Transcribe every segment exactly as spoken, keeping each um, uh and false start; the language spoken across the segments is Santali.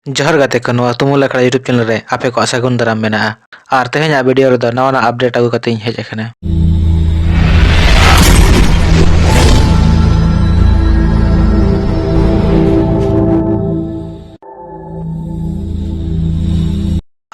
ᱡᱚᱦᱟᱨ ᱜᱟᱛᱮ ᱠᱚ, ᱱᱚᱣᱟ ᱛᱩᱢᱩᱞ ᱟᱠᱷᱲᱟ YouTube channel ᱨᱮ ᱟᱯᱮ ᱠᱚᱣᱟᱜ ᱥᱟᱹᱜᱩᱱ ᱫᱟᱨᱟᱢ ᱢᱮᱱᱟᱜᱼᱟ᱾ ᱟᱨ ᱛᱮᱦᱮᱧᱟᱜ video ᱨᱮᱫᱚ ᱱᱟᱣᱟ ᱱᱟᱣᱟ update ᱟᱹᱜᱩ ᱠᱟᱛᱮ ᱤᱧ ᱦᱮᱡ ᱟᱠᱟᱱᱟ᱾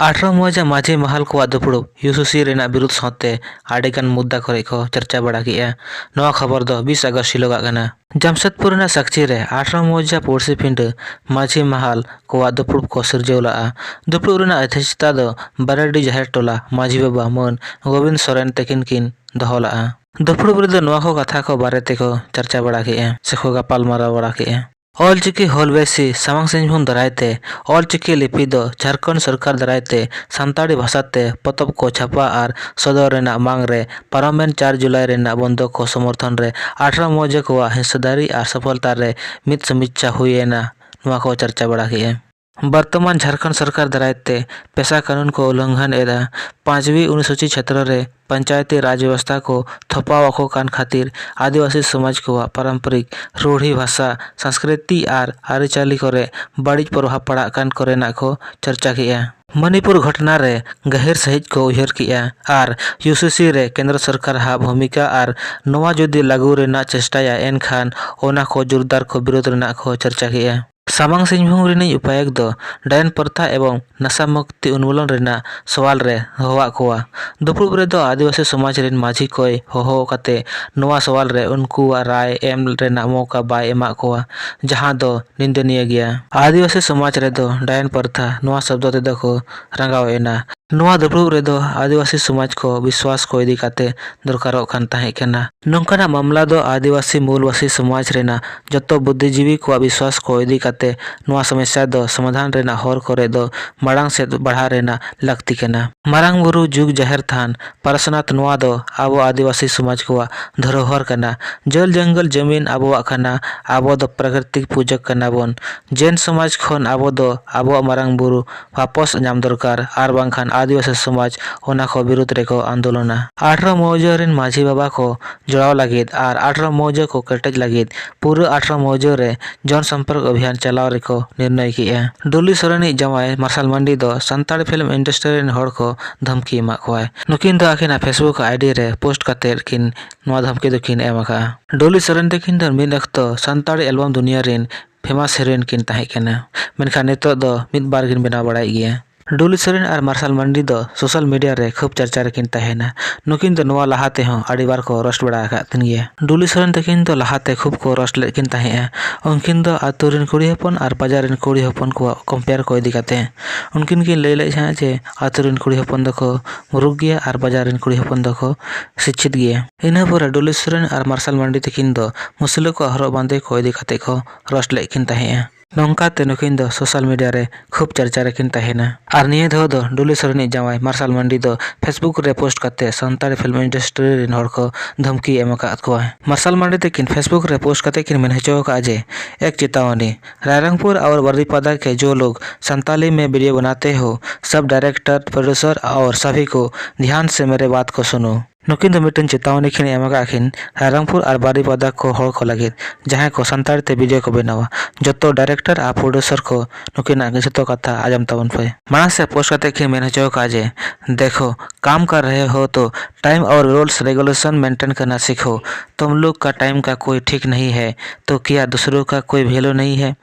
ᱟᱴᱷᱨᱚ ᱢᱚᱣᱡᱟ ᱢᱟᱹᱡᱷᱤ ᱢᱟᱦᱟᱞ ᱠᱚᱣᱟᱜ ᱫᱩᱯᱲᱩᱵ UCC ᱨᱮᱱᱟᱜ ᱵᱤᱨᱩᱫᱷ ᱥᱟᱶᱛᱮ ᱟᱹᱰᱤᱜᱟᱱ ᱢᱩᱫᱽᱫᱟ ᱠᱚᱨᱮ ᱠᱚ ᱪᱟᱨᱪᱟ ᱵᱟᱲᱟ ᱠᱮᱜᱼᱟ᱾ ᱱᱚᱣᱟ ᱠᱷᱚᱵᱚᱨ ᱫᱚ ᱵᱤᱥ ᱟᱜᱚᱥᱴ ᱦᱤᱞᱳᱜᱟᱜ ᱠᱟᱱᱟ᱾ ᱡᱟᱢᱥᱮᱫᱽᱯᱩᱨ ᱨᱮᱱᱟᱜ ᱥᱟᱠᱪᱤ ᱨᱮ ᱟᱴᱷᱨᱚ ᱢᱚᱣᱡᱟ ᱯᱩᱲᱥᱤ ᱯᱤᱸᱰᱟᱹ ᱢᱟᱹᱡᱷᱤ ᱢᱟᱦᱟᱞ ᱠᱚᱣᱟᱜ ᱫᱩᱯᱲᱩᱵ ᱠᱚ ᱥᱤᱨᱡᱟᱹᱣ ᱞᱟᱜᱼᱟ᱾ ᱫᱩᱯᱲᱩᱵ ᱨᱮᱱᱟᱜ ᱚᱫᱷᱭᱚᱠᱷᱚᱛᱟ ᱫᱚ ᱵᱟᱨᱟᱰᱤ ᱡᱟᱦᱮᱨ ᱴᱚᱞᱟ ᱢᱟᱹᱡᱷᱤ ᱵᱟᱵᱟ ᱢᱟᱹᱱ ᱜᱳᱵᱤᱱᱫ ᱥᱚᱨᱮᱱ ᱛᱟᱹᱠᱤᱱ ᱠᱤᱱ ᱫᱚᱦᱚ ᱞᱟᱜᱼᱟ᱾ ᱫᱩᱯᱲᱩᱵ ᱨᱮᱫᱚ ᱱᱚᱣᱟ ᱠᱚ ᱠᱟᱛᱷᱟ ᱠᱚ ᱵᱟᱨᱮ ᱛᱮᱠᱚ ᱪᱟᱨᱪᱟ ᱵᱟᱲᱟ ᱠᱮᱜᱼᱟ ᱥᱮᱠᱚ ᱜᱟᱯᱟᱞ ᱢᱟᱨᱟᱣ ᱵᱟᱲᱟ ᱠᱮᱜᱼᱟ᱾ ᱚᱞᱪᱤᱠᱤ ᱦᱩᱞ ᱵᱟᱹᱭᱥᱤ ᱥᱟᱢᱟᱝ ᱥᱤᱝᱵᱷᱩᱢ ᱫᱟᱨᱟᱭ ᱛᱮ ᱚᱞᱪᱤᱠᱤ ᱞᱤᱯᱤ ᱫᱚ ᱡᱷᱟᱲᱠᱷᱚᱸᱰ ᱥᱚᱨᱠᱟᱨ ᱫᱟᱨᱟᱭ ᱛᱮ ᱥᱟᱱᱛᱟᱲᱤ ᱵᱷᱟᱥᱟ ᱛᱮ ᱯᱚᱛᱚᱵ ᱠᱚ ᱪᱷᱟᱯᱟ ᱟᱨ ᱥᱚᱫᱚᱨ ᱨᱮᱱᱟᱜ ᱢᱟᱝ ᱨᱮ ᱯᱟᱨᱚᱢᱮᱱ ᱪᱟᱨ ᱡᱩᱞᱟᱭ ᱨᱮᱱᱟᱜ ᱵᱚᱱᱫᱚ ᱠᱚ ᱥᱚᱢᱚᱨᱛᱷᱚᱱ ᱨᱮ ᱟᱴᱷᱨᱚ ᱢᱚᱣᱡᱟ ᱠᱚᱣᱟᱜ ᱦᱤᱸᱥᱟᱹᱫᱟᱨᱤ ᱟᱨ ᱥᱚᱯᱷᱚᱞᱛᱟ ᱨᱮ ᱢᱤᱫ ᱥᱚᱢᱤᱪᱪᱷᱟ ᱦᱩᱭ ᱮᱱᱟ, ᱱᱚᱣᱟ ᱠᱚ ᱪᱟᱨᱪᱟ ᱵᱟᱲᱟ ᱠᱮᱜᱼᱟ᱾ ᱵᱚᱨᱛᱚᱢᱟᱱ ᱡᱷᱟᱲᱠᱷᱚᱸᱰ ᱥᱚᱨᱠᱟᱨ ᱫᱟᱨᱟᱭ ᱛᱮ ᱯᱮᱥᱟ ᱠᱟᱹᱱᱩᱱ ᱠᱚ ᱩᱞᱞᱚᱝᱜᱷᱚᱱ ᱮᱫᱟ᱾ ᱯᱟᱸᱪᱣᱤ ᱚᱱᱩᱥᱩᱪᱤ ᱪᱷᱮᱛᱨᱚ ᱨᱮ ᱯᱚᱧᱪᱟᱭᱮᱛᱤ ᱨᱟᱡᱽ ᱵᱮᱵᱚᱥᱛᱷᱟ ᱠᱚ ᱛᱷᱚᱯᱟᱣ ᱟᱠᱚ ᱠᱟᱱ ᱠᱷᱟᱹᱛᱤᱨ ᱟᱹᱫᱤᱵᱟᱹᱥᱤ ᱥᱚᱢᱟᱡᱽ ᱠᱚᱣᱟᱜ ᱯᱟᱨᱚᱢᱯᱚᱨᱤᱠ ᱨᱩᱲᱦᱤ ᱵᱷᱟᱥᱟ, ᱥᱚᱝᱥᱠᱨᱤᱛᱤ ᱟᱨ ᱟᱹᱨᱤᱪᱟᱹᱞᱤ ᱠᱚᱨᱮ ᱵᱟᱹᱲᱤᱡ ᱯᱨᱚᱵᱷᱟᱵᱽ ᱯᱟᱲᱟᱜ ᱠᱟᱱ ᱠᱚᱨᱮᱱᱟᱜ ᱠᱚ ᱪᱟᱨᱪᱟ ᱠᱮᱜᱼᱟ᱾ ᱢᱚᱱᱤᱯᱩᱨ ᱜᱷᱚᱴᱚᱱᱟ ᱨᱮ ᱜᱟᱹᱦᱤᱨ ᱥᱟᱹᱦᱤᱡ ᱠᱚ ᱩᱭᱦᱟᱹᱨ ᱠᱮᱜᱼᱟ ᱟᱨ UCC ᱨᱮ ᱠᱮᱱᱫᱨᱚ ᱥᱚᱨᱠᱟᱨ ᱦᱟᱜ ᱵᱷᱩᱢᱤᱠᱟ ᱟᱨ ᱱᱚᱣᱟ ᱡᱩᱫᱤ ᱞᱟᱹᱜᱩ ᱨᱮᱱᱟᱜ ᱪᱮᱥᱴᱟᱭᱟ, ᱮᱱᱠᱷᱟᱱ ᱚᱱᱟ ᱠᱚ ᱡᱳᱨᱫᱟᱨ ᱠᱚ ᱵᱤᱨᱳᱫᱷ ᱨᱮᱱᱟᱜ ᱠᱚ ᱪᱟᱨᱪᱟ ᱠᱮᱜᱼᱟ᱾ ᱥᱟᱢᱟᱝ ᱥᱤᱝᱵᱷᱩᱢ ᱨᱤᱱᱤᱡ ᱩᱯᱟᱭᱩᱠᱛ ᱫᱚ ᱰᱟᱭᱚᱱ ᱯᱨᱚᱛᱷᱟ ᱮᱵᱚᱝ ᱱᱟᱥᱟ ᱢᱩᱠᱛᱤ ᱩᱱᱢᱩᱞᱚᱱ ᱨᱮᱱᱟᱜ ᱥᱚᱣᱟᱞ ᱨᱮ ᱦᱚᱦᱚᱣᱟᱫ ᱠᱚᱣᱟ᱾ ᱫᱩᱯᱲᱩᱵ ᱨᱮᱫᱚ ᱟᱹᱫᱤᱵᱟᱹᱥᱤ ᱥᱚᱢᱟᱡᱽ ᱨᱤᱱ ᱢᱟᱹᱡᱷᱤ ᱠᱚᱭ ᱦᱚᱦᱚ ᱠᱟᱛᱮ ᱱᱚᱣᱟ ᱥᱚᱣᱟᱞ ᱨᱮ ᱩᱱᱠᱩᱣᱟᱜ ᱨᱟᱭ ᱮᱢ ᱨᱮᱱᱟᱜ ᱢᱚᱣᱠᱟ ᱵᱟᱭ ᱮᱢᱟᱜ ᱠᱚᱣᱟ, ᱡᱟᱦᱟᱸ ᱫᱚ ᱱᱤᱱᱫᱚᱱᱤᱭᱚ ᱜᱮᱭᱟ᱾ ᱟᱹᱫᱤᱵᱟᱹᱥᱤ ᱥᱚᱢᱟᱡᱽ ᱨᱮᱫᱚ ᱰᱟᱭᱚᱱ ᱯᱨᱚᱛᱷᱟ ᱱᱚᱣᱟ ᱥᱚᱵᱫᱚ ᱛᱮᱫᱚ ᱠᱚ ᱨᱟᱸᱜᱟᱣ ᱮᱱᱟ᱾ ᱱᱚᱣᱟ ᱫᱩᱯᱲᱩᱵ ᱨᱮᱫᱚ ᱟᱹᱫᱤᱵᱟᱹᱥᱤ ᱥᱚᱢᱟᱡᱽ ᱠᱚ ᱵᱤᱥᱣᱟᱥ ᱠᱚ ᱤᱫᱤ ᱠᱟᱛᱮ ᱫᱚᱨᱠᱟᱨᱚᱜ ᱠᱟᱱ ᱛᱟᱦᱮᱸ ᱠᱟᱱᱟ᱾ ᱱᱚᱝᱠᱟᱱᱟᱜ ᱢᱟᱢᱞᱟ ᱫᱚ ᱟᱹᱫᱤᱵᱟᱹᱥᱤ ᱢᱩᱞᱵᱟᱹᱥᱤ ᱥᱚᱢᱟᱡᱽ ᱨᱮᱱᱟᱜ ᱡᱚᱛᱚ ᱵᱩᱫᱽᱫᱷᱤᱡᱤᱵᱤ ᱠᱚᱣᱟᱜ ᱵᱤᱥᱣᱟᱥ ᱠᱚ ᱤᱫᱤ ᱠᱟᱛᱮ ᱱᱚᱣᱟ ᱥᱚᱢᱚᱥᱭᱟ ᱫᱚ ᱥᱚᱢᱟᱫᱷᱟᱱ ᱨᱮᱱᱟᱜ ᱦᱚᱨ ᱠᱚᱨᱮ ᱫᱚ ᱢᱟᱲᱟᱝ ᱥᱮᱫ ᱵᱟᱲᱦᱟᱣ ᱨᱮᱱᱟᱜ ᱞᱟᱹᱠᱛᱤ ᱠᱟᱱᱟ᱾ ᱢᱟᱨᱟᱝ ᱵᱩᱨᱩ ᱡᱩᱜᱽ ᱡᱟᱦᱮᱨ ᱛᱷᱟᱱ ᱯᱟᱨᱥᱚᱱᱟᱛᱷ ᱱᱚᱣᱟ ᱫᱚ ᱟᱵᱚ ᱟᱹᱫᱤᱵᱟᱹᱥᱤ ᱥᱚᱢᱟᱡᱽ ᱠᱚᱣᱟᱜ ᱫᱷᱚᱨᱚᱦᱚᱨ ᱠᱟᱱᱟ᱾ ᱡᱚᱞ ᱡᱚᱝᱜᱚᱞ ᱡᱚᱢᱤᱱ ᱟᱵᱚᱣᱟᱜ ᱠᱟᱱᱟ᱾ ᱟᱵᱚ ᱫᱚ ᱯᱨᱟᱠᱨᱤᱛᱤᱠ ᱯᱩᱡᱟᱹ ᱠᱟᱱᱟ ᱵᱚᱱ᱾ ᱡᱮᱱ ᱥᱚᱢᱟᱡᱽ ᱠᱷᱚᱱ ᱟᱵᱚ ᱫᱚ ᱟᱵᱚᱣᱟᱜ ᱢᱟᱨᱟᱝ ᱵᱩᱨᱩ ᱣᱟᱯᱚᱥ ᱧᱟᱢ ᱫᱚᱨᱠᱟᱨ, ᱟᱨ ᱵᱟᱝᱠᱷᱟᱱ ᱟᱹᱫᱤᱵᱟᱹᱥᱤ ᱥᱚᱢᱟᱡᱽ ᱚᱱᱟ ᱠᱚ ᱵᱤᱨᱩᱫᱷ ᱨᱮᱠᱚ ᱟᱱᱫᱳᱞᱚᱱᱟ᱾ ᱟᱴᱷᱨᱚ ᱢᱟᱹᱣᱡᱟᱹ ᱨᱮᱱ ᱢᱟᱹᱡᱷᱤ ᱵᱟᱵᱟ ᱠᱚ ᱡᱚᱲᱟᱣ ᱞᱟᱹᱜᱤᱫ ᱟᱨ ᱟᱴᱷᱨᱚ ᱢᱟᱹᱣᱡᱟᱹ ᱠᱚ ᱠᱮᱴᱮᱡ ᱞᱟᱹᱜᱤᱫ ᱯᱩᱨᱟᱹ ᱟᱴᱷᱨᱚ ᱢᱟᱹᱣᱡᱟᱹ ᱨᱮ ᱡᱚᱱ ᱥᱚᱢᱯᱚᱨᱠ ᱚᱵᱷᱤᱭᱟᱱ ᱪᱟᱞᱟᱣ ᱨᱮᱠᱚ ᱱᱤᱨᱱᱚᱭ ᱠᱮᱫᱼᱟ᱾ ᱰᱚᱞᱤ ᱥᱚᱨᱮᱱᱤᱡ ᱡᱟᱶᱟᱭ ᱢᱟᱨᱥᱟᱞ ᱢᱟᱱᱰᱤ ᱫᱚ ᱥᱟᱱᱛᱟᱲᱤ ᱯᱷᱤᱞᱢ ᱤᱱᱰᱟᱥᱴᱨᱤ ᱨᱮᱱ ᱦᱚᱲ ᱠᱚ ᱫᱷᱟᱢᱠᱤ ᱮᱢᱟᱜ ᱠᱚᱣᱟᱭ᱾ ᱱᱩᱠᱤᱱ ᱫᱚ ᱟᱹᱠᱤᱱᱟᱜ Facebook ID ᱨᱮ ᱯᱳᱥᱴ ᱠᱟᱛᱮᱫ ᱠᱤᱱ ᱱᱚᱣᱟ ᱫᱷᱟᱢᱠᱤ ᱫᱚᱠᱤᱱ ᱮᱢ ᱟᱠᱟᱫᱼᱟ᱾ ᱰᱚᱞᱤ ᱥᱚᱨᱮᱱ ᱛᱟᱹᱠᱤᱱ ᱫᱚ ᱢᱤᱫ ᱚᱠᱛᱚ ᱥᱟᱱᱛᱟᱲᱤ ᱮᱞᱵᱟᱢ ᱫᱩᱱᱤᱭᱟᱹ ᱨᱮᱱ ᱯᱷᱮᱢᱟᱥ ᱦᱤᱨᱳᱭᱤᱱ ᱠᱤᱱ ᱛᱟᱦᱮᱸ ᱠᱟᱱᱟ, ᱢᱮᱱᱠᱷᱟᱱ ᱱᱤᱛᱚᱜ ᱫᱚ ᱢᱤᱫ ᱵᱟᱨ ᱠᱤᱱ ᱵᱮᱱᱟᱣ ᱵᱟᱲᱟᱭᱮᱫ ᱜᱮᱭᱟ᱾ ᱰᱚᱞᱤ ᱥᱚᱨᱮᱱ ᱟᱨ ᱢᱟᱨᱥᱟᱞ ᱢᱟᱱᱰᱤ ᱫᱚ ᱥᱳᱥᱟᱞ ᱢᱤᱰᱤᱭᱟ ᱨᱮ ᱠᱷᱩᱵ ᱪᱟᱨᱪᱟ ᱨᱮᱠᱤᱱ ᱛᱟᱦᱮᱱᱟ᱾ ᱱᱩᱠᱤᱱ ᱫᱚ ᱱᱚᱣᱟ ᱞᱟᱦᱟ ᱛᱮᱦᱚᱸ ᱟᱹᱰᱤ ᱵᱟᱨ ᱠᱚ ᱨᱳᱥᱴ ᱵᱟᱲᱟ ᱟᱠᱟᱫ ᱠᱤᱱ ᱜᱮᱭᱟ᱾ ᱰᱚᱞᱤ ᱥᱚᱨᱮᱱ ᱛᱟᱹᱠᱤᱱ ᱫᱚ ᱞᱟᱦᱟᱛᱮ ᱠᱷᱩᱵ ᱠᱚ ᱨᱳᱥᱴ ᱞᱮᱫ ᱠᱤᱱ ᱛᱟᱦᱮᱸᱫᱼᱟ᱾ ᱩᱱᱠᱤᱱ ᱫᱚ ᱟᱛᱳ ᱨᱮᱱ ᱠᱩᱲᱤ ᱦᱚᱯᱚᱱ ᱟᱨ ᱵᱟᱡᱟᱨ ᱨᱮᱱ ᱠᱩᱲᱤ ᱦᱚᱯᱚᱱ ᱠᱚᱣᱟᱜ ᱠᱚᱢᱯᱮᱭᱟᱨ ᱠᱚ ᱤᱫᱤ ᱠᱟᱛᱮ᱾ ᱩᱱᱠᱤᱱ ᱠᱤᱱ ᱞᱟᱹᱭ ᱞᱮᱫ ᱛᱟᱦᱮᱸᱫ ᱡᱮ ᱟᱛᱳ ᱨᱮᱱ ᱠᱩᱲᱤ ᱦᱚᱯᱚᱱ ᱫᱚᱠᱚ ᱢᱩᱨᱩᱠ ᱜᱮᱭᱟ ᱟᱨ ᱵᱟᱡᱟᱨ ᱨᱮᱱ ᱠᱩᱲᱤ ᱦᱚᱯᱚᱱ ᱫᱚᱠᱚ ᱥᱤᱪᱪᱷᱤᱛ ᱜᱮᱭᱟ᱾ ᱤᱱᱟᱹ ᱯᱚᱨᱮ ᱰᱚᱞᱤ ᱥᱚᱨᱮᱱ ᱟᱨ ᱢᱟᱨᱥᱟᱞ ᱢᱟᱱᱰᱤ ᱛᱟᱹᱠᱤᱱ ᱫᱚ ᱢᱩᱥᱞᱟᱹ ᱠᱚᱣᱟᱜ ᱦᱚᱨᱚᱜ ᱵᱟᱸᱫᱮ ᱠᱚ ᱤᱫᱤ ᱠᱟᱛᱮ ᱠᱚ ᱨᱳᱥᱴ ᱞᱮᱫ ᱠᱤᱱ ᱛᱟᱦᱮᱸᱫᱼᱟ᱾ ᱱᱚᱝᱠᱟ ᱛᱮ ᱱᱩᱠᱤᱱ ᱫᱚ ᱥᱳᱥᱟᱞ ᱢᱤᱰᱤᱭᱟ ᱨᱮ ᱠᱷᱩᱵ ᱪᱟᱨᱪᱟ ᱨᱮᱠᱤᱱ ᱛᱟᱦᱮᱱᱟ᱾ ᱟᱨ ᱱᱤᱭᱟᱹ ᱫᱷᱟᱣ ᱫᱚ ᱰᱚᱞᱤ ᱥᱚᱨᱮᱱᱤᱡ ᱡᱟᱶᱟᱭ ᱢᱟᱨᱥᱟᱞ ᱢᱟᱱᱰᱤ ᱫᱚ Facebook ᱨᱮ ᱯᱳᱥᱴ ᱠᱟᱛᱮ ᱥᱟᱱᱛᱟᱲᱤ ᱯᱷᱤᱞᱢ ᱤᱱᱰᱟᱥᱴᱨᱤ ᱨᱮᱱ ᱦᱚᱲ ᱠᱚ ᱫᱷᱟᱢᱠᱤ ᱮᱢ ᱟᱠᱟᱫ ᱠᱚᱣᱟ᱾ ᱢᱟᱨᱥᱟᱞ ᱢᱟᱱᱰᱤ ᱛᱟᱹᱠᱤᱱ Facebook ᱨᱮ ᱯᱳᱥᱴ ᱠᱟᱛᱮ ᱠᱤᱱ ᱢᱮᱱ ᱦᱚᱪᱚ ᱟᱠᱟᱫᱼᱟ ᱡᱮ, ᱮᱠ ᱪᱮᱛᱟᱣᱟᱱᱤ, रायरंगपुर और बारीपादा के जो लोग संताली में वीडियो बनाते हो, सब डायरेक्टर, प्रोड्यूसर और सभी को ध्यान से मेरे बात को सुनो। ᱱᱩᱠᱤᱱ ᱫᱚ ᱢᱤᱫᱴᱮᱱ ᱪᱮᱛᱟᱣᱱᱤ ᱠᱤᱱ ᱮᱢ ᱟᱠᱟᱫ ᱠᱤᱱ ᱨᱟᱭᱨᱚᱝᱯᱩᱨ ᱟᱨ ᱵᱟᱨᱤᱯᱟᱫᱟ ᱠᱚ ᱦᱚᱲ ᱠᱚ ᱞᱟᱹᱜᱤᱫ, ᱡᱟᱦᱟᱸᱭ ᱠᱚ ᱥᱟᱱᱛᱟᱲᱤ ᱛᱮ ᱵᱷᱤᱰᱤᱭᱳ ᱠᱚ ᱵᱮᱱᱟᱣᱟ᱾ ᱡᱚᱛᱚ ᱰᱟᱭᱨᱮᱠᱴᱚᱨ ᱟᱨ ᱯᱨᱚᱰᱭᱩᱥᱚᱨ ᱠᱚ ᱱᱩᱠᱤᱱᱟᱜ ᱡᱚᱛᱚ ᱠᱟᱛᱷᱟ ᱟᱸᱡᱚᱢ ᱛᱟᱵᱚᱱ ᱯᱮ᱾ ᱢᱟᱲᱟᱝ ᱥᱮᱫ ᱯᱳᱥᱴ ᱠᱟᱛᱮ ᱠᱤᱱ ᱢᱮᱱ ᱦᱚᱪᱚ ᱟᱠᱟᱫᱼᱟ ᱡᱮ, देखो, काम कर रहे हो तो टाइम और रूल्स रेगुलेशन मेंटेन करना सीखो। तुम लोग का टाइम का कोई ठीक नहीं है, तो क्या दूसरों का कोई वैल्यू नहीं है?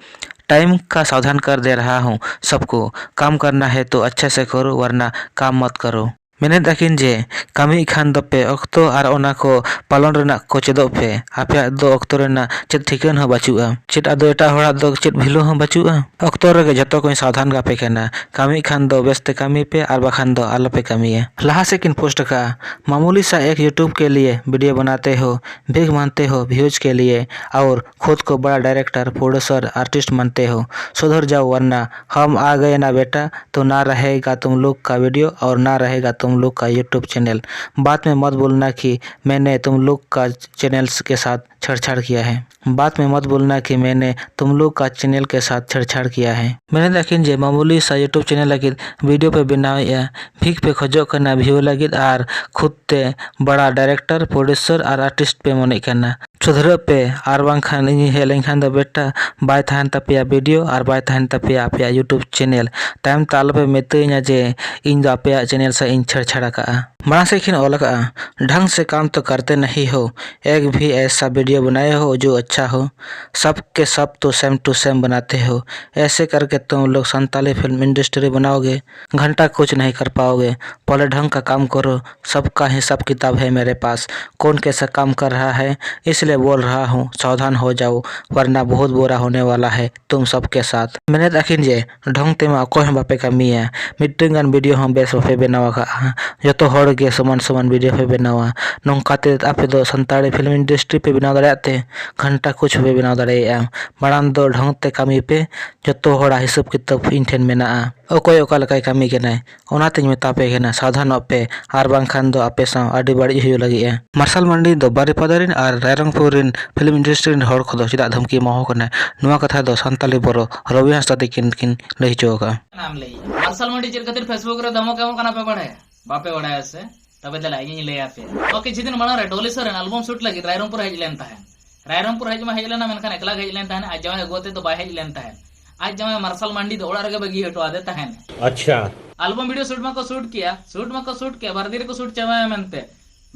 टाइम का सावधान कर दे रहा हूँ सबको। काम करना है तो अच्छे से करो, वरना काम मत करो। ᱢᱮᱱᱮᱫ ᱟᱹᱠᱤᱱ ᱡᱮ, ᱠᱟᱹᱢᱤᱭᱮᱫ ᱠᱷᱟᱱ ᱫᱚᱯᱮ ᱚᱠᱛᱚ ᱟᱨ ᱚᱱᱟ ᱠᱚ ᱯᱟᱞᱚᱱ ᱨᱮᱱᱟᱜ ᱠᱚ ᱪᱮᱫᱚᱜ ᱯᱮ᱾ ᱟᱯᱮᱭᱟᱜ ᱫᱚ ᱚᱠᱛᱚ ᱨᱮᱱᱟᱜ ᱪᱮᱫ ᱴᱷᱤᱠᱟᱹᱱ ᱦᱚᱸ ᱵᱟᱹᱪᱩᱜᱼᱟ᱾ ᱪᱮᱫ ᱟᱫᱚ ᱮᱴᱟᱜ ᱦᱚᱲᱟᱜ ᱫᱚ ᱪᱮᱫ ᱵᱷᱮᱞᱩ ᱦᱚᱸ ᱵᱟᱹᱪᱩᱜᱼᱟ᱾ ᱚᱠᱛᱚ ᱨᱮᱜᱮ ᱡᱷᱚᱛᱚ ᱠᱚᱧ ᱥᱟᱵᱫᱷᱟᱱ ᱠᱟᱯᱮ ᱠᱟᱱᱟ᱾ ᱠᱟᱹᱢᱤᱭᱮᱫ ᱠᱷᱟᱱ ᱫᱚ ᱵᱮᱥ ᱛᱮ ᱠᱟᱹᱢᱤ ᱯᱮ ᱟᱨ ᱵᱟᱠᱷᱟᱱ ᱫᱚ ᱟᱞᱚᱯᱮ ᱠᱟᱹᱢᱤᱭᱟ᱾ ᱞᱟᱦᱟ ᱥᱮᱫ ᱠᱤᱱ ᱯᱳᱥᱴ ᱟᱠᱟᱫᱼᱟ, मामूली सा एक YouTube के लिए वीडियो बनाते हो, भीख मांगते हो व्यूज के लिए और खुद को बड़ा डायरेक्टर, प्रोड्यूसर, आर्टिस्ट मानते हो। सुधर जाओ वरना हम आ गए ना बेटा, तो ना रहेगा तुम लोग का वीडियो और ना रहेगा तुम तुम लोग का YouTube चैनल। बाद में मत बोलना कि मैंने तुम लोग का चैनल्स के साथ छेड़छाड़ किया है। बाद में मत बोलना कि मैंने तुम लोग का चैनल के साथ छेड़छाड़ किया है। ᱢᱮᱱᱮᱫ ᱟᱹᱠᱤᱱ ᱡᱮ ᱢᱟᱢᱩᱞᱤ ᱥᱟ YouTube ᱪᱮᱱᱮᱞ ᱞᱟᱹᱜᱤᱫ ᱵᱷᱤᱰᱤᱭᱳ ᱯᱮ ᱵᱮᱱᱟᱣᱮᱫᱼᱟ, ᱵᱷᱤᱠ ᱯᱮ ᱠᱷᱚᱡᱚᱜ ᱠᱟᱱᱟ ᱵᱷᱤᱭᱩ ᱞᱟᱹᱜᱤᱫ ᱟᱨ ᱠᱷᱩᱫ ᱛᱮ ᱵᱟᱲᱟ ᱰᱟᱭᱨᱮᱠᱴᱚᱨ, ᱯᱨᱚᱰᱭᱩᱥᱚᱨ ᱟᱨ ᱟᱨᱴᱤᱥᱴ ᱯᱮ ᱢᱚᱱᱮᱜ ᱠᱟᱱᱟ᱾ ᱥᱩᱫᱷᱨᱟᱹᱜ ᱯᱮ, ᱟᱨ ᱵᱟᱝᱠᱷᱟᱱ ᱤᱧᱤᱧ ᱦᱮᱡ ᱞᱮᱱᱠᱷᱟᱱ ᱫᱚ ᱵᱮᱴᱟ ᱵᱟᱭ ᱛᱟᱦᱮᱱ ᱛᱟᱯᱮᱭᱟ ᱵᱷᱤᱰᱤᱭᱳ ᱟᱨ ᱵᱟᱭ ᱛᱟᱦᱮᱱ ᱛᱟᱯᱮᱭᱟ ᱟᱯᱮᱭᱟᱜ YouTube ᱪᱮᱱᱮᱞ᱾ ᱛᱟᱭᱚᱢ ᱛᱮ ᱟᱞᱚᱯᱮ ᱢᱮᱛᱟᱹᱧᱟ ᱡᱮ ᱤᱧ ᱫᱚ ᱟᱯᱮᱭᱟᱜ ᱪᱮᱱᱮᱞ ᱥᱟᱶ ᱤᱧ ᱪᱷᱮᱲᱪᱷᱟᱲ ᱟᱠᱟᱜᱼᱟ᱾ ᱢᱟᱲᱟᱝ ᱥᱮᱫ ᱠᱤᱱ ᱚᱞ ᱟᱠᱟᱜᱼᱟ, ढंग से काम तो करते नहीं हो, एक भी ऐसा वीडियो बनाए हो जो अच्छा हो, सब के सब तो सेम टू सेम बनाते हो, ऐसे करके तुम लोग संताली फिल्म इंडस्ट्री बनाओगे, घंटा कुछ नहीं कर पाओगे। पहले ढंग का काम करो, सबका हिसाब किताब है मेरे पास, कौन कैसा काम कर रहा है, इसलिए बोल रहा हूँ, सावधान हो जाओ, वरना बहुत बुरा होने वाला है तुम सबके साथ। ᱢᱮᱱᱮᱫ ᱟᱹᱠᱤᱱ ᱡᱮ ᱰᱷᱚᱝ ᱛᱮᱢᱟ ᱚᱠᱚᱭ ᱦᱚᱸ ᱵᱟᱯᱮ ᱠᱟᱹᱢᱤᱭᱟ, ᱢᱤᱫᱴᱟᱝ ᱜᱟᱱ ᱵᱷᱤᱰᱤᱭᱳ ᱦᱚᱸ ᱵᱮᱥ ᱵᱟᱯᱮ ᱵᱮᱱᱟᱣ ᱟᱠᱟᱫᱼᱟ, ᱡᱚᱛᱚ ᱦᱚᱲ ᱜᱮ ᱥᱚᱢᱟᱱ ᱥᱚᱢᱟᱱ ᱵᱷᱤᱰᱤᱭᱳ ᱯᱮ ᱵᱮᱱᱟᱣᱟ᱾ ᱱᱚᱝᱠᱟ ᱛᱮ ᱟᱯᱮ ᱫᱚ ᱥᱟᱱᱛᱟᱲᱤ ᱯᱷᱤᱞᱢ ᱤᱱᱰᱟᱥᱴᱨᱤ ᱯᱮ ᱵᱮᱱᱟᱣ ᱫᱟᱲᱮᱭᱟᱜ ᱛᱮ ᱜᱷᱟᱱᱴᱟ ᱠᱩᱪ ᱯᱮ ᱵᱮᱱᱟᱣ ᱫᱟᱲᱮᱭᱟᱜᱼᱟ᱾ ᱢᱟᱲᱟᱝ ᱫᱚ ᱰᱷᱚᱝ ᱛᱮ ᱠᱟᱹᱢᱤ ᱯᱮ, ᱡᱚᱛᱚ ᱦᱚᱲᱟᱜ ᱦᱤᱥᱟᱹᱵ ᱠᱤᱛᱟᱹᱵ ᱤᱧ ᱴᱷᱮᱱ ᱢᱮᱱᱟᱜᱼᱟ᱾ ᱚᱠᱚᱭ ᱚᱠᱟ ᱞᱮᱠᱟᱭ ᱠᱟᱹᱢᱤ ᱠᱟᱱᱟᱭ, ᱚᱱᱟᱛᱮᱧ ᱢᱮᱛᱟ ᱯᱮ ᱠᱟᱱᱟ, ᱥᱟᱵᱫᱷᱟᱱᱚᱜ ᱯᱮ, ᱟᱨ ᱵᱟᱝᱠᱷᱟᱱ ᱫᱚ ᱟᱯᱮ ᱥᱟᱶ ᱟᱹᱰᱤ ᱵᱟᱹᱲᱤᱡ ᱦᱩᱭᱩᱜ ᱞᱟᱹᱜᱤᱫᱼᱟ᱾ ᱢᱟᱨᱥᱟᱞ ᱢᱟᱱᱰᱤ ᱫᱚ ᱵᱟᱨᱤᱯᱟᱫᱟ ᱨᱮᱱ ᱟᱨ ᱨᱟᱭᱨᱚᱝᱯᱩᱨ ᱨᱮᱱ ᱯᱷᱤᱞᱢ ᱤᱱᱰᱟᱥᱴᱨᱤ ᱨᱮᱱ ᱦᱚᱲ ᱠᱚᱫᱚ ᱪᱮᱫᱟᱜ ᱫᱷᱟᱢᱠᱤ ᱮᱢᱟ ᱠᱚ ᱠᱟᱱᱟ, ᱱᱚᱣᱟ ᱠᱟᱛᱷᱟ ᱫᱚ ᱥᱟᱱᱛᱟᱞᱤ ᱵᱚᱨᱚ ᱨᱚᱵᱤ ᱦᱟᱸᱥᱫᱟ ᱛᱟᱹᱠᱤᱱ ᱠᱤᱱ ᱞᱟᱹᱭ ᱦᱚᱪᱚ ᱟᱠᱟᱫᱼᱟ᱾ ᱟᱢ ᱞᱟᱹᱭ, ᱢᱟᱨᱥᱟᱞ ᱢᱟᱱᱰᱤ ᱪᱮᱫ ᱠᱷᱟᱹᱛᱤᱨ Facebook ᱨᱮ ᱫᱷᱟᱢᱚᱠ ᱮᱢᱚᱜ ᱠᱟᱱᱟ ᱯᱮ ᱵᱟᱲᱟᱭᱟ? ᱵᱟᱯᱮ ᱵᱟᱲᱟᱭᱟ ᱥᱮ? ᱛᱚᱵᱮ ᱫᱮᱞᱟ, ᱤᱧᱤᱧ ᱞᱟᱹᱭ ᱟᱯᱮᱭᱟ᱾ ᱱᱚᱣᱟ ᱠᱤᱪᱷᱩ ᱫᱤᱱ ᱢᱟᱲᱟᱝ ᱨᱮ ᱰᱚᱞᱤ ᱥᱚᱨᱮᱱ ᱟᱞᱵᱚᱢ ᱥᱩᱴ ᱞᱟᱹᱜᱤᱫ ᱨᱟᱭᱨᱚᱝᱯᱩᱨ ᱦᱮᱡ ᱞᱮᱱ ᱛᱟᱦᱮᱸᱫ᱾ ᱨᱟᱭᱨᱚᱝᱯᱩᱨ ᱦᱮᱡ ᱢᱟ ᱦᱮᱡ ᱞᱮᱱᱟ, ᱢᱮᱱᱠᱷᱟᱱ ᱮᱠᱞᱟ ᱜᱮ ᱦᱮᱡ ᱞᱮᱱ ᱛᱟᱦᱮᱸᱫ, ᱟᱡ ᱡᱟᱶᱟᱭ ᱟᱹᱜᱩ ᱟᱛᱮ ᱫᱚ ᱵᱟᱭ ᱦᱮᱡ ᱞᱮᱱ ᱛᱟᱦᱮᱸᱫ᱾ ᱟᱡ ᱡᱟᱶᱟᱭ ᱢᱟᱨᱥᱟᱞ ᱢᱟᱱᱰᱤ ᱫᱚ ᱚᱲᱟᱜ ᱨᱮᱜᱮ ᱵᱟᱹᱜᱤ ᱦᱚᱴᱚ ᱟᱫᱮ ᱛᱟᱦᱮᱸᱫ᱾ ᱟᱪᱪᱷᱟ᱾ ᱟᱞᱵᱚᱢ ᱵᱷᱤᱰᱤᱭᱳ ᱥᱩᱴ ᱢᱟᱠᱚ ᱥᱩᱴ ᱠᱮᱭᱟ, ᱥᱩᱴ ᱢᱟᱠᱚ ᱥᱩᱴ ᱠᱮᱭᱟ, ᱵᱟᱨ ᱫᱤᱱ ᱨᱮᱠᱚ ᱥᱩᱴ ᱪᱟᱵᱟᱭᱟ ᱢᱮᱱᱛᱮ᱾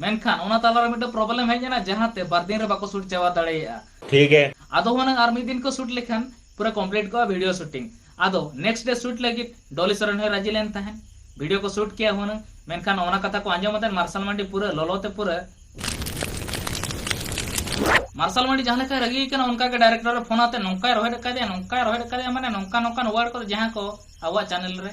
ᱢᱮᱱᱠᱷᱟᱱ ᱚᱱᱟ ᱛᱟᱞᱟᱨᱮ ᱢᱤᱫᱴᱮᱱ ᱯᱨᱚᱵᱞᱮᱢ ᱦᱮᱡ ᱮᱱᱟ, ᱡᱟᱦᱟᱸᱛᱮ ᱵᱟᱨ ᱫᱤᱱ ᱨᱮ ᱵᱟᱠᱚ ᱥᱩᱴ ᱪᱟᱵᱟ ᱫᱟᱲᱮᱭᱟᱜᱼᱟ᱾ ᱴᱷᱤᱠ ᱜᱮ᱾ ᱟᱫᱚ ᱦᱩᱱᱟᱹᱝ ᱟᱨ ᱢᱤᱫ ᱫᱤᱱ ᱠᱚ ᱥᱩᱴ ᱞᱮᱠᱷᱟᱱ ᱯᱩᱨᱟᱹ ᱠᱚᱢᱯᱞᱤᱴ ᱠᱚᱜᱼᱟ ᱵᱷᱤᱰᱤᱭᱳ ᱥᱩᱴᱤᱝ᱾ ᱟᱫᱚ ᱱᱮᱠᱥᱴ ᱰᱮ ᱥᱩᱴ ᱞᱟᱹᱜᱤᱫ ᱰᱚᱞᱤ ᱥᱚᱨᱮᱱ ᱦᱚᱸᱭ ᱨᱟᱡᱤ ᱞᱮᱱ ᱛᱟᱦᱮᱸᱫ, ᱵᱷᱤᱰᱤᱭᱳ ᱠᱚ ᱥᱩᱴ ᱠᱮᱭᱟ ᱦᱩᱱᱟᱹᱝ᱾ ᱢᱮᱱᱠᱷᱟᱱ ᱚᱱᱟ ᱠᱟᱛᱷᱟ ᱠᱚ ᱟᱸᱡᱚᱢ ᱠᱟᱛᱮ ᱢᱟᱨᱥᱟᱞ ᱢᱟᱱᱰᱤ ᱯᱩᱨᱟᱹ ᱞᱚᱞᱚ ᱛᱮ ᱯᱩᱨᱟᱹ ᱢᱟᱨᱥᱟᱞ ᱢᱟᱱᱰᱤ ᱡᱟᱦᱟᱸ ᱞᱮᱠᱟᱭ ᱨᱟᱹᱜᱤ ᱠᱟᱱᱟ, ᱚᱱᱠᱟ ᱜᱮ ᱰᱟᱭᱨᱮᱠᱴᱚᱨ ᱮ ᱯᱷᱳᱱ ᱟᱛᱮ ᱱᱚᱝᱠᱟᱭ ᱨᱚᱦᱮᱫ ᱟᱠᱟᱫᱮᱭᱟ, ᱱᱚᱝᱠᱟᱭ ᱨᱚᱦᱮᱫ ᱟᱠᱟᱫᱮᱭᱟ, ᱢᱟᱱᱮ ᱱᱚᱝᱠᱟ ᱱᱚᱝᱠᱟᱱ ᱣᱟᱨᱰ ᱠᱚ ᱡᱟᱦᱟᱸ ᱠᱚ ᱟᱵᱚᱣᱟᱜ ᱪᱮᱱᱮᱞ ᱨᱮ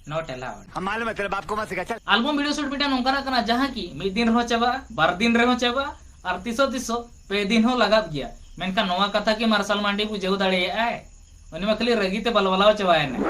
not allowed᱾ हम मालूम है, तेरे बाप को मत सिखा, चल। ᱟᱞᱵᱚᱢ ᱵᱷᱤᱰᱤᱭᱳ ᱥᱩᱴ ᱢᱤᱫᱴᱟᱝ ᱱᱚᱝᱠᱟᱱᱟᱜ ᱠᱟᱱᱟ, ᱡᱟᱦᱟᱸ ᱠᱤ ᱢᱤᱫ ᱫᱤᱱ ᱨᱮᱦᱚᱸ ᱪᱟᱵᱟᱜᱼᱟ, ᱵᱟᱨ ᱫᱤᱱ ᱨᱮᱦᱚᱸ ᱪᱟᱵᱟᱜᱼᱟ, ᱟᱨ ᱛᱤᱥᱚᱜ ᱛᱤᱥᱚᱜ ᱯᱮ ᱫᱤᱱ ᱦᱚᱸ ᱞᱟᱜᱟᱜ ᱜᱮᱭᱟ᱾ ᱢᱮᱱᱠᱷᱟᱱ ᱱᱚᱣᱟ ᱠᱟᱛᱷᱟ ᱠᱤ ᱢᱟᱨᱥᱟᱞ ᱢᱟᱱᱰᱤ ᱵᱩᱡᱷᱟᱹᱣ ᱫᱟᱲᱮᱭᱟᱜᱼᱟᱭ? ᱩᱱᱤ ᱢᱟ ᱠᱷᱟᱹᱞᱤ ᱨᱟᱹᱜᱤ ᱛᱮ ᱵᱟᱞᱵᱟᱞᱟᱣ ᱪᱟᱵᱟᱭᱮᱱᱟ᱾